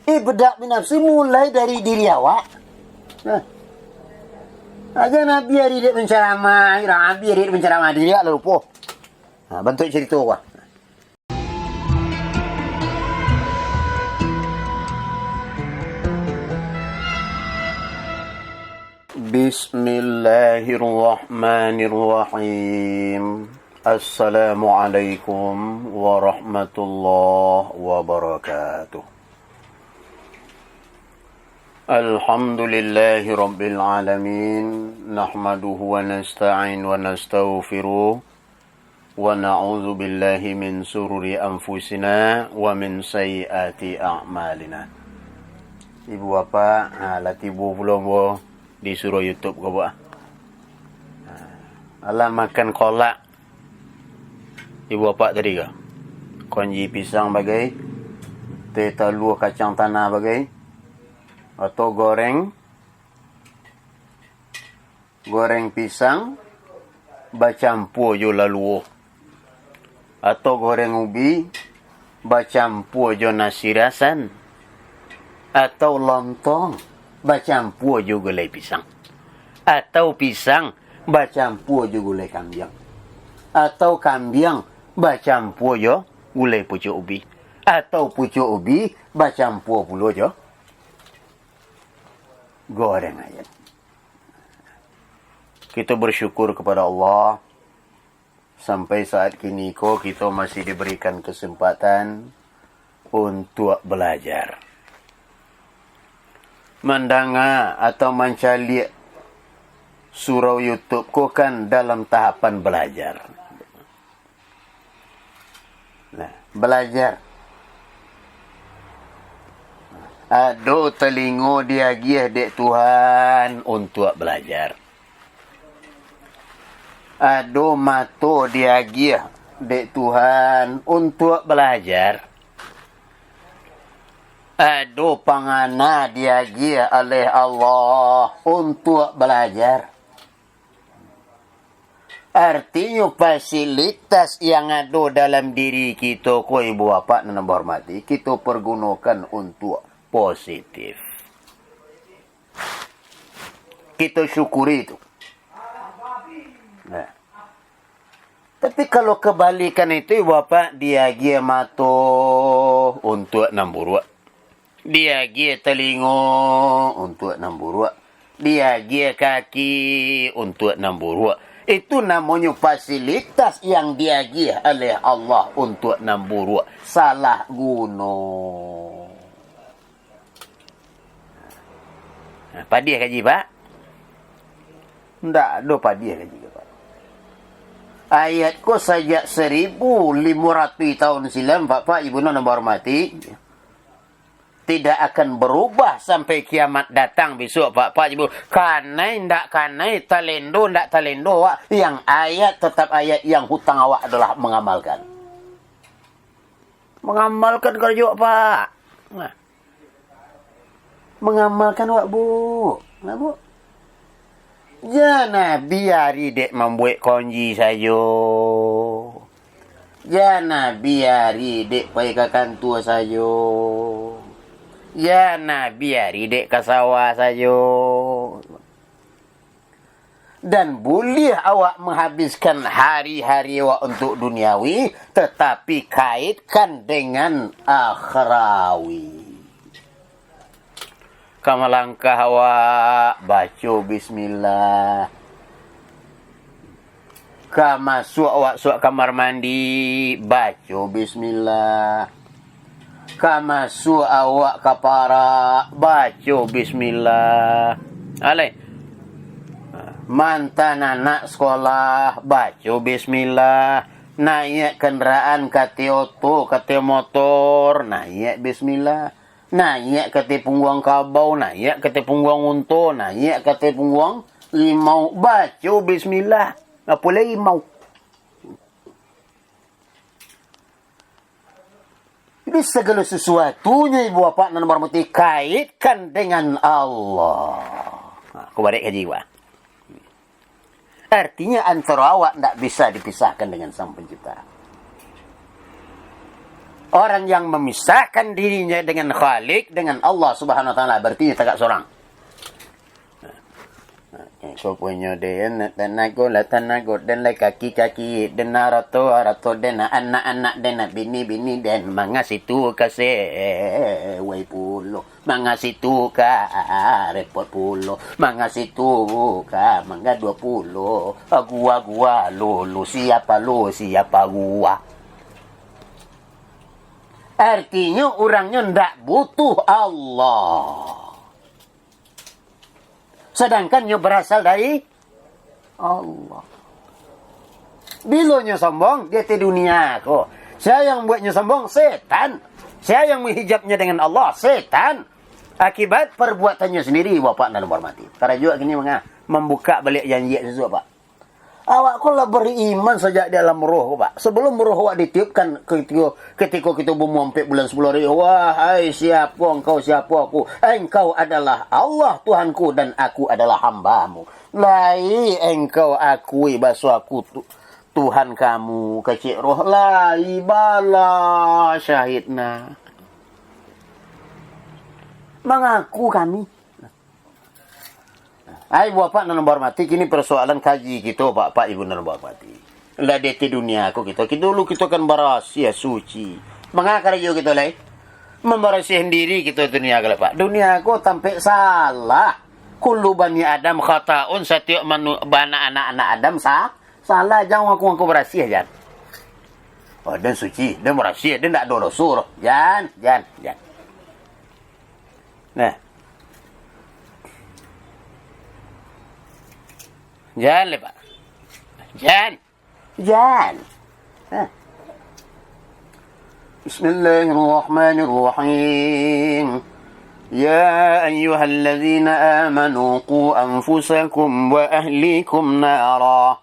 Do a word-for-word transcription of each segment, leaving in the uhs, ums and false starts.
Ibda' binafsi mulai dari diri awak. Nah. Aja Nabi ari dek penceramah, Nabi ari dek penceramah diri awak lah lupo. Nah, bantuak carito awak. Bismillahirrahmanirrahim. Assalamualaikum warahmatullahi wabarakatuh. Alhamdulillahi rabbil alamin. Nahmaduhu wa nasta'in wa nastaghfiruh. Wa na'udzubillahi min sururi anfusina wa min sayyiati a'malina. Ibu bapak, ha, lah tibo pulo ambo di surau YouTube ko, Pak. Ha, alah makan kolak ibu bapak tadi ko. Konji pisang bagai, teh talua kacang tanah bagai, atau goreng, goreng pisang bacampua jo laluo, atau goreng ubi bacampua jo nasi rasan, atau lontong bacampua jo gulai pisang, atau pisang bacampua jo gulai kambiang, atau kambiang bacampua jo gulai pucuak ubi, atau pucuak ubi bacampua pulo jo goreng ayam. Kito bersyukur kepada Allah, sampai saat kini ko kito masih diberikan kesempatan untuk belajar. Mandanga atau mancaliak surau YouTube ko kan dalam tahapan belajar. Nah, balajar. Ado talingo diagiah dek Tuhan untuak balajar. Ado mato diagiah dek Tuhan untuak balajar. Ado pangana diagiah oleh Allah untuak balajar. Artinyo, fasilitas yang ado dalam diri kito ko, ibu bapak nan ambo hormati, kito pergunokan untuak positif. Kito syukuri tu. Nah. Tapi kalau kebalikan itu, ibu bapak, diagiah mato untuak nan buruak. Diagiah talingo untuak nan buruak, diagiah kaki untuak nan buruak. Itu namonyo fasilitas yang diagiah oleh Allah untuak nan buruak. Salah guno. Nah, padiah kaji, Pak? Ndak ado padiah kaji, Pak. Ayat ko sajak seribu limo ratuih tahun silam, Bapak Ibu nan ambo hormati. Tidak akan berubah sampai kiamat datang besok, Pak, Pak, Ibu. Kanai ndak kanai, talendo ndak talendo awak, yang ayat tetap ayat, yang hutang awak adalah mengamalkan. Mengamalkan karajo awak, Pak. Nah. Mengamalkan awak, Bu. Nah, Bu. Jan Nabi ari dek mambuek konji sajo. Jan Nabi ari dek pai ka kantua sajo. Jan Nabi ari dek ka sawah sajo. Dan buliah awak menghabiskan hari-hari awak untuk duniawi, tetapi kaitkan dengan akhrawi. Ka malangkah awak, baco bismillah. Ka masuak awak suak kamar mandi, baco bismillah. Ka masuak awak ka parak, baco bismillah. Alai. Mantan anak sekolah, baco bismillah. Naiak kandaraan, kate oto, kate motor, naiak bismillah. Naiak kate pungguang kabau, naiak kate pungguang unto, naiak kate pungguang limau, baco bismillah. Apo lai limau? Jadi, sagalo sasuatunyo, ibu bapak nan ambo hormati, kaitkan dengan Allah. Ha, ko barek kaji, Pak. Artinya, antaro awak ndak bisa dipisahkan dengan Sang Pencipta. Orang yang memisahkan dirinya dengan Khalik, dengan Allah Subhanahu wa Taala, berarti dia tagak sorang. Soponyo den, tanago lah tanago den, lai kaki-kaki den, arato-arato den, anak-anak den, bini-bini den, mangasitu ka sewai pulo, mangasitu ka repot pulo, mangasitu ka manggaduah pulo, gua-gua lo, lo siapa lo, siapa gua. Artinyo, urangnyo ndak butuh Allah. Sadangkan nyo barasal dari Allah. Bilo nyo sombong, di ateh dunia ko. Sia yang buatnyo sombong? Setan. Sia yang menghijabnya dengan Allah? Setan. Akibat perbuatannyo sendiri, Bapak nan hormati. Karajo kini manga, mambuka baliak janji susu, Pak. Awak ko lah bariman sajak di alam roh, Pak. Sebelum roh awak ditiupkan, ketiko, ketiko kito baumua ampek bulan sapuluah hari, "Wahai siapo engkau, siapo aku? Engkau adalah Allah Tuhanku dan aku adalah hamba-Mu." Lai engkau akui baso aku tu-, Tuhan kamu, kecek roh? Lai bala syahidna. Mangaku kami. Ai, Bapak nan bahormati, kini persoalan kaji kito, Bapak Ibu nan bahormati. Lah di ateh dunia ko kito, kito dulu kito kan barasiah, suci. Manga karajo kito lai? Mambarasiahan diri kito dunia ko lai, Pak. Dunia ko tampek salah. Kullu bani Adam khataun, satiok manu-, bana anak-anak Adam sa-, salah. Jan ngaku-ngaku barasiah, jan. Oh, den suci, den barasiah, den ndak ado doso doh. Jan, jan, jan. Nah. Jan lai, Pak. Jan. Jan. Nah. Bismillahirrahmanirrahim. Ya ayyuhalladzina amanu qu anfusakum wa ahlikum nara.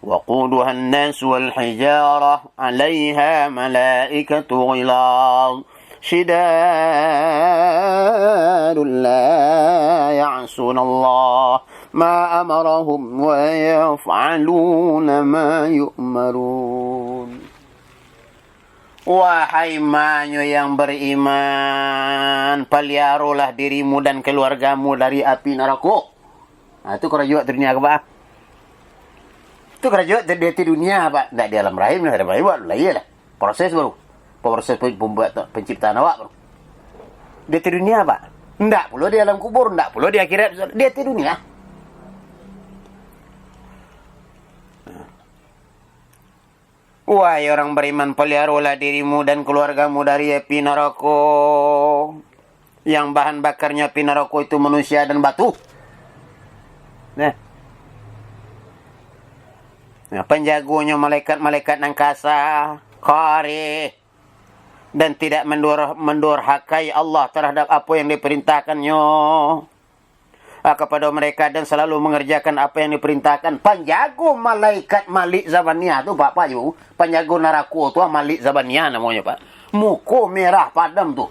وقودها الناس والحجارة عليها ملائكة غلاظ شداد لا يعصون الله ما أمرهم ويفعلون ما يؤمرون. Wahai manyo yang beriman, paliarolah dirimu dan keluargamu dari api narako. Nah, tu karajo awak tu dunia ko, Pak. Tu karajo awak tu di ateh dunia, Pak. Ndak di alam rahim lah, alam rahim awak lahia lah. Proses baru. Proses pe-, pembuat, penciptaan awak baru. Di ateh dunia, Pak. Ndak pulo di alam kubur, ndak pulo di akhirat, di ateh dunia. Wahai orang beriman, paliarolah dirimu dan keluargamu dari api narako, yang bahan bakarnya api narako itu manusia dan batu. Nah. Nah, panjagonyo malaikat-malaikat nan kasa, kareh, dan tidak mendor-, mendorhakai Allah terhadap apa yang diperintahkannya. Ah, kepada mereka dan selalu mengerjakan apa yang diperintahkan. Panjago malaikat Malik Zabaniah tu, Bapak Ibu, panjago narako tu, ah, Malik Zabaniah namonyo, Pak. Muko merah padam tu.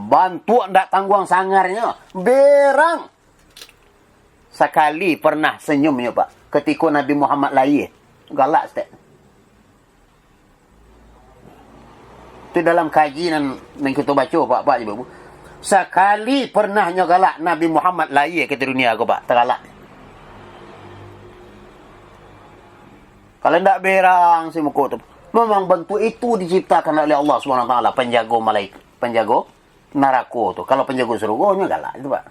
Bantuak ndak tangguang sangarnyo, berang. Sakali pernah senyumnyo, Pak, ketiko Nabi Muhammad lahia. Galak saketek. Tu dalam kaji nan, nan kito baco, Pak, Pak, Ibu. Sakali pernah nyo galak Nabi Muhammad lahia ka dunia ko, Pak, tagalak. Kalau ndak berang si muko tu. Memang bentuk itu diciptakan oleh Allah Subhanahu Wa Taala, penjago malaik-, penjago narako tu. Kalau penjago surugo nyo galak itu, Pak.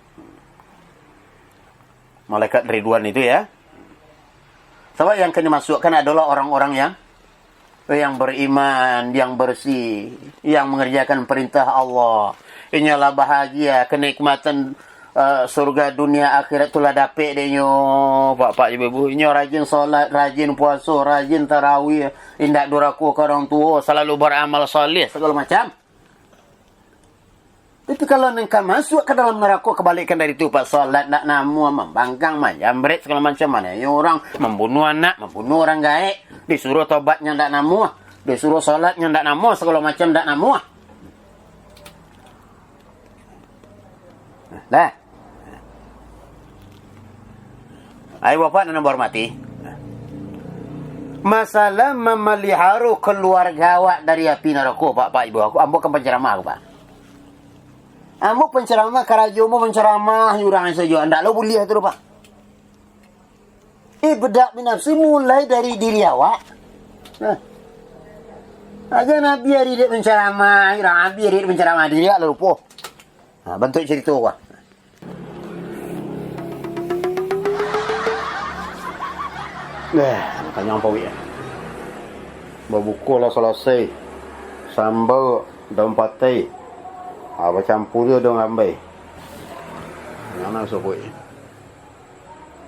Malaikat Ridwan itu, ya. Sebab yang ka dimasukkan adalah orang-orang yang, yang beriman, yang bersih, yang mengerjakan perintah Allah. Inyolah bahagia, kenikmatan, eh, surga dunia akhirat tu lah dapek dek inyo, Bapak Ibu. Inyo rajin solat, rajin puaso, rajin tarawih, indak durako ka orang tuo, selalu beramal saleh, segalo macam. Tapi kalau nan ka masuak ka dalam narako, kebalikan dari tu, Pak. Solat ndak namuah, mambangkang, manjambret, segalo macam, maniayo urang, mambunuah anak, mambunuah urang gaek, disuruah tobatnyo ndak namuah, disuruah solatnyo ndak namuah, segalo macam ndak namuah. Dah. Ai Bapak nan ambo hormati, Masalah mamaliharo kaluarga awak dari api narako, Pak, Pak, Ibu, aku, ambo kan pancaramah, aku, Pak. Ambo pancaramah, karajo ambo pancaramah, urang sajo, ndak lo buliah tu, Pak. Eh, bedak binafsi mulai dari diri awak. Nah. Aja Nabi ari dek pancaramah, urang Nabi ari dek pancaramah, diri awak lah lupo. Nah, bantuak carito, Pak. Nah, makanya ampau ya. Babuko lah salasai. Samba, daun patai. Ah, bacampur jo daun rambai. Mano sabuik?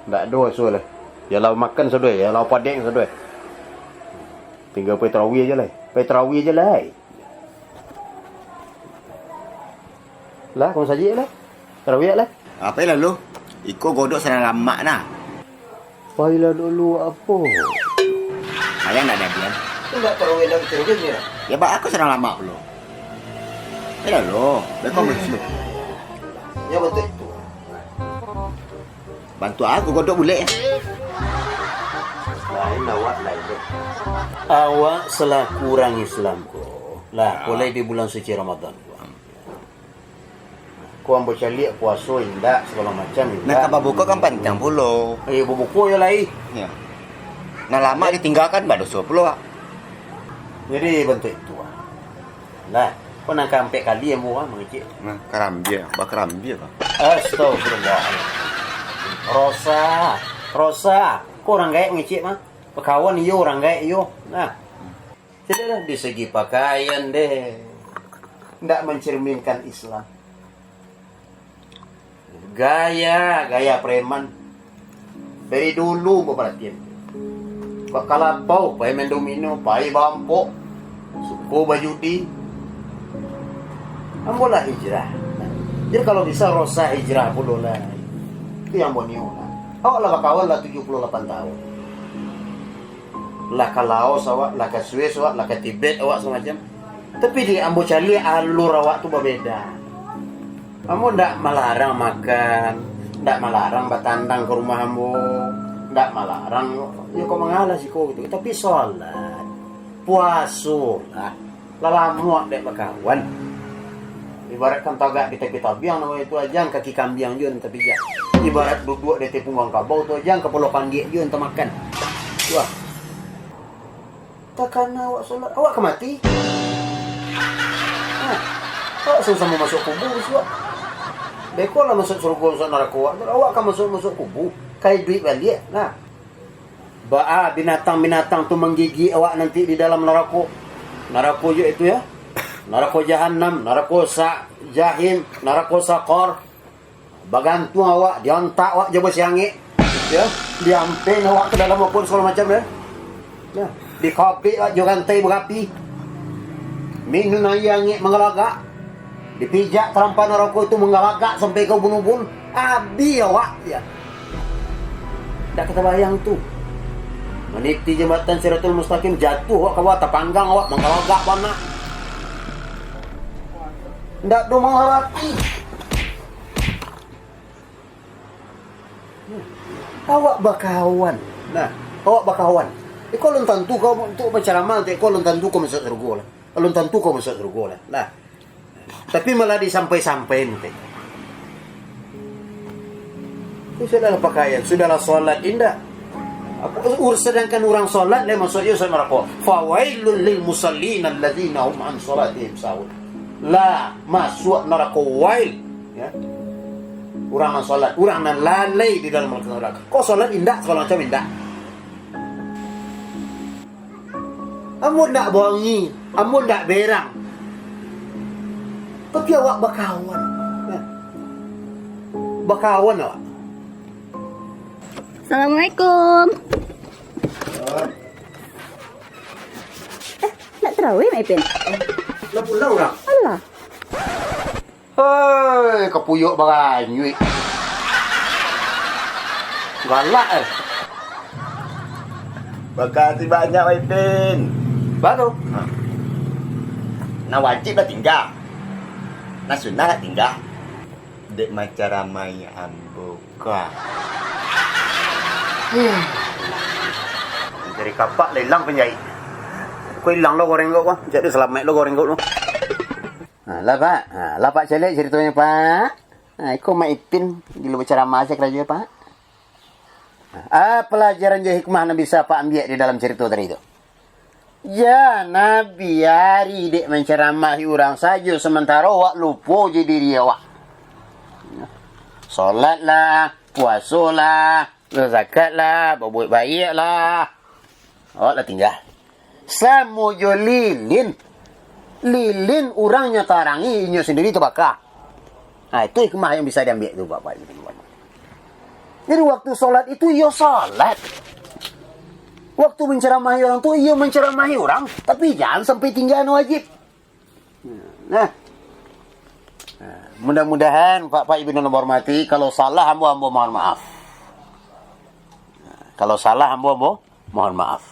Ndak ado asuah lah. Yo lah makan sadoi, yo lah padek sadoi. Tingga pai tarawih aja lah. Pai tarawih aja lah. Lah, kamu saji lah. Tarawih lah. Apo lah lu? Iko godok sadang lamak nah. Pailah dulu apo? Sayang ndak ada diam. Indak tarawih lagi tarawih ni lah. Ya, bak aku sadang lamak pulo. Pailah lu. Beko mesti. Ya, betul itu. Bantu aku godok bulek. Lain awak, lain tu. Awak selaku urang Islam ko, lah, mulai di bulan suci Ramadan ko. Ko ambo caliak puaso indak, sagalo macam indak. Nah, ka babuko kan pantiang pulo. Eh, babuko yo lai. Ya. Nah, lamak ditinggakan, badoso pulo, Pak. Jadi, bantuak itu, ah. Lah, ko nan kaampek kali ambo, ah, mangecek. Nah, karambia, bakarambia, Pak. Astagfirullah. Rosa, Rosa, ko urang gaek mangecek mah. Bakawan iyo, urang gaek iyo. Nah. Sudahlah, di segi pakaian deh, ndak mancerminkan Islam. Gaya, gaya preman. Dari dulu baparatian. Bakalapau, pai main domino, pai barampok, suko bajudi. Ambo lah hijrah. Jadi kalau bisa Rosa hijrah pulo lah. Itu yang ambo nio lah. Awak lah bakawan lah tujuh puluh lapan tahun. Lah ka Laos awak, lah ka Swiss awak, lah ka Tibet awak samacam. Tapi di ambo caliak alur awak tu babeda. Ambo ndak malarang makan, ndak malarang batandang ka rumah ambo, ndak malarang, yo kok mangalah siko gitu. Tapi salat, puaso lah. Lah lamo dek bakawan. Ibaratkan tagak di tapi tabiang namo itu, aja kaki kambiang juo nan tapijak. Ibarat duduak di ateh pungguang kabau tu, aja kapalo pandiak juo nan tamakan. Wah. Takana awak solat, awak ka mati. Nah, awak samo-samo masuak kubua, suak. Beko lah masuak sarugo, masuak narako, awak, awak ka masuak-masuak kubua, ka iduik baliak. Nah. Baa binatang-binatang tu manggigik awak nanti di dalam narako. Narako jo itu, ya. Narako Jahanam, narako Sa-, Jahim, narako Sakor. Bagantuang awak, diantak awak jo basi angek. Ya, diampeng awak ka dalam apo sagalo macam, ya. Ya, dikabek awak jo rantai barapi. Minun aia angek manggalagak. Dipijak tarampa narako itu manggalagak sampai ka ubun-ubun, abih awak, ya. Ndak ka tabayang tu. Maniti jambatan Siratul Mustaqim, jatuah awak ka bawah, tapanggang awak, manggalagak bana. Ndak do mangarati. Awak bakawan. Nah, awak bakawan. Iko alun tantu kau untuak bacaramah, iko alun tantu kau masuak sarugo lah. Alun tantu kau masuak sarugo lah. Nah. Tapi malah disampai-sampai nanti. Itu sudahlah pakaian, sudahlah salat, indak. Apa, ur-, sadangkan urang salat, lah masuak iyo salat narako. Fawailul lil musallin alladzina hum an salatihim sahun. Lah masuak narako wail, ya. Urang nan salat, urang nan lalai di dalam melaksanakan. Kok salat indak, sagalo macam indak. Ambo ndak bongi, ambo ndak berang. Tapi awak bakawan. Nah. Bakawan awak. Assalamualaikum. Eh, nak tarawih, Mak Ipin? Lah pulang urang. Alah. Hei, kapuyuak baranyuik. Galak, eh. Makasih banyak, Mak Ipin. Baru. Ha. Nah, wajib lah tingga. Nah, sunnah lah tingga. Dek macaramai ambo ka. Hmm. Dari kapak lah ilang panjaik. Kok ilang lo goreng kau, wah. Jadi salamaik lo goreng kau lo. Ha, lah, Pak. Ha, lah, Pak, caliak caritonyo, Pak. Ha, iko Mak Ipin gilo bacaramah se karajo, Pak. Ha, palajaran jo hikmah nan bisa Apak ambiak di dalam carito tadi tu? Jan Nabi ari dek mancaramahi urang sajo, samantaro awak lupo jo diri awak. Solatlah, puasolah, zakatlah, babuek baiaklah. Awak lah tingga. Samo jo lilin. Lilin urang nyo tarangi, inyo sandiri tabaka. Ha, itu hikmah yang bisa diambiak tu, Bapak Ibu. Jadi, waktu solat itu, iyo solat. Waktu mancaramahi urang tu, iyo mancaramahi urang. Tapi, jan sampai tingga nan wajib. Nah. Nah, mudah-mudahan, Bapak Ibu nan ambo hormati, kalau salah ambo, ambo mohon maaf. Nah, kalau salah ambo, ambo mohon maaf.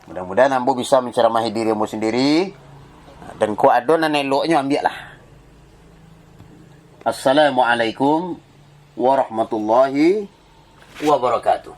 Mudah-mudahan ambo bisa mancaramahi diri ambo sandiri. Dan kok ado nan eloknyo, ambiaklah. Assalamualaikum warahmatullahi wabarakatuh.